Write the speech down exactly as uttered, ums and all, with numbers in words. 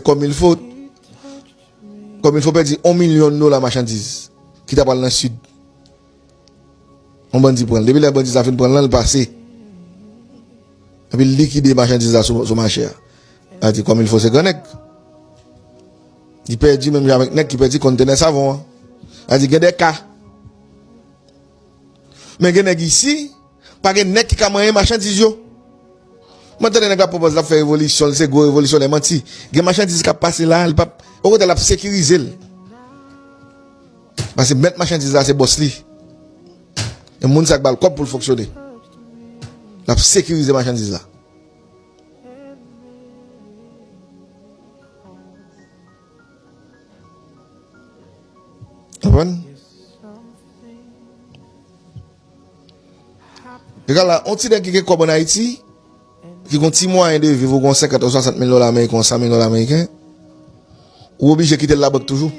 Kòmilfo, Kòmilfo pèdi yon milyon dola machandiz ki ta pral nan sid. Yon bandi pran l. Depi lè bandi sa fin pran l lan, l pase. Epi l likide machandiz la sou, sou mache a. Sa di Kòmilfo se gran nèg. Li pèdi menm jan avèk nèg ki pèdi kontenè savon an. Sa di gen de ka. Men gen nèg isi, pa gen nèg ki ka manyen machandiz yo. Mwen tande nèg la pwopòz l ap fè revolisyon, l se gwo revolisyonè, manti. Gen machandiz k ap pase la, l p ap, okontrè, l ap sekirize l. Paske mèt machandiz la se bòs li. E moun sa k ba l kòb pou l fonksyone. L ap sekirize machandiz la. Konprann? Egal la, yon ti nèg ki gen kòb ann Ayiti, ki gen ti mwayen de viv, ou gen senkant ou swasant mil dola ameriken, ou san mil dola ameriken, ou oblije kite l labank toujou.